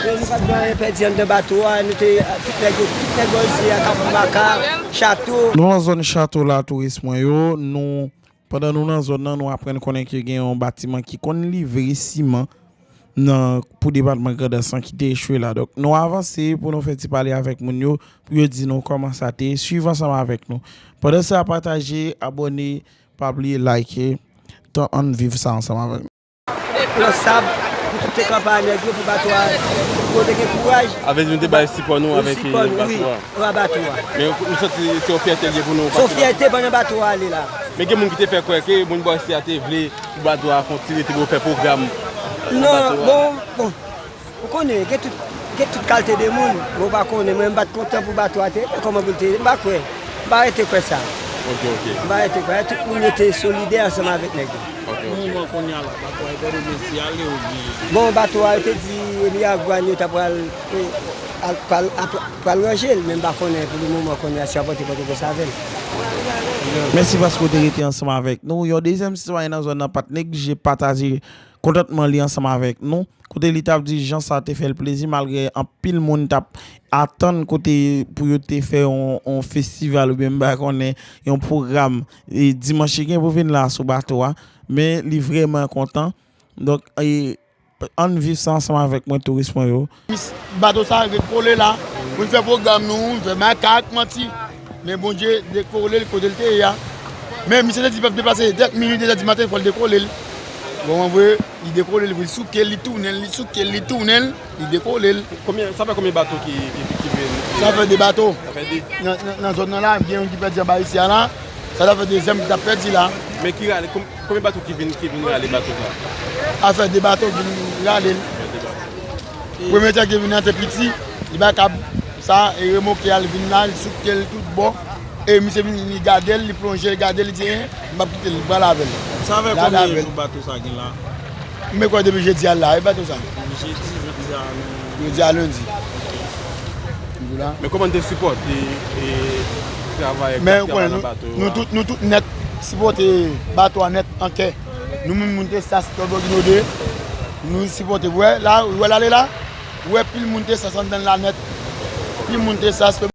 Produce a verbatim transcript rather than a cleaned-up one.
Nou pa t gen anyen pèdi anndan bato a, nou te, tout nèg yo, tout nèg Bòlsye a, Kafou Maka, Chato. Nou nan zòn Chato la, touris mwen yo, nou, pandan nou nan zòn nan, nou aprann konnen ke gen yon batiman ki konn livre siman nan, pou depatman Grandans lan ki te echwe la. Donk, nou avanse pou nou fè ti pale avèk moun yo, pou yo di nou kòman sa te ye. Swiv ansanm avèk nou. Pandan sa, pataje, abòne, pa bliye like. Tan ann viv sa ansanm avèk nou. Nan sab, pou tout te kanpe a nèg yo, pou bato a, pou yo te gen kouraj. Avèk nou te bay sipò nou avèk, sipò nou, wi, bato a. Anba bato a. Men nou santi se yon fyète l ye pou nou. Se yon fyète pandan bato a ale la. Men gen moun ki te fè kwè ke moun Bòlsye a te vle pou bato a fè yon ti rete pou yo fè pwogram nan bato a. Non, bon, bon. Ou konnen, gen tout, gen tout kalte de moun, men ou pa konnen, mwen m pa t kontan pou bato a te, kòman pou l te ye, m pa kwè, m pa rete kwè sa. Ok, ok. M pa rete kwè, tout moun yo te solidè ansanm avèk nèg yo. Ok, ok. Nan moman kounye a la, bato a yo te remèsye ale oubyen? Bon, bato a yo te di Miragwàn yo ta pral, eh, al, pral, ap, pral ranje l, men m pa konnen pou le moman kounye a si y ap pote Pòtoprens avè l. Mèsi paske w te rete ansanm avèk nou. Yon dezyèm sitwayen nan zòn nan pa t neglije pataje kontantman li ansanm avèk nou. Kote li t ap di jan sa te fè l plezi, malgre anpil moun t ap atann kote pou yo te fè yon, yon festival oubyen m pa konnen, yon pwogram, e, dimanch ki gen pou vin la sou bato a. Men li vrèman kontan. Donk, e, ann viv sa ansanm avèk mwen, touris mwen yo. Bato sa ret kole la, pou n fè pwogram nou, n fè makak, manti. Men Bondye dekole l kote l te ye a. Men misye te di pèp deplase, dèk minit, de zè di maten, fò l dekole l. Bon, mwen vre, li dekole l, li souke l, li tounen l, li souke l, li tounen l, li dekole l. Konbyen, sa fè konbyen bato ki, ki, ki vin? Sa fè de bato. Sa fè de. Nan, nan, nan zòn nan la, gen youn ki pèdi anba isi a la. Sa ta fè dezyèm ki t ap pèdi la. Men ki rale, konbyen bato ki vin, ki vin rale bato sa? Afè de bato vin rale l. Premye tan ki vin nan te piti, li pa kab sa, e remòke a l vin la, li souke l tout bò. E misye vin, li gade l, li plonje, li gade l, li di, en, m p ap kite l, li pral avè l. Sa fè konbyen jou bato sa gen la? M kwè depi jedi a l la, e bato sa. Depi jedi, jodi a nou. Jodi a lendi. M di la. Men kòman n te sipòte, e, travay k ap travay nan bato a? Men ou konnen, nou, nou tout, nou tout nèt sipòte bato a nèt an kè. Nou menm moun Texas, Tòl Bò Gino de, nou sipòte. Ou wè la, ou wè l ale la? Ou wè pil moun Texas anndan l la nèt. Pil moun Texas,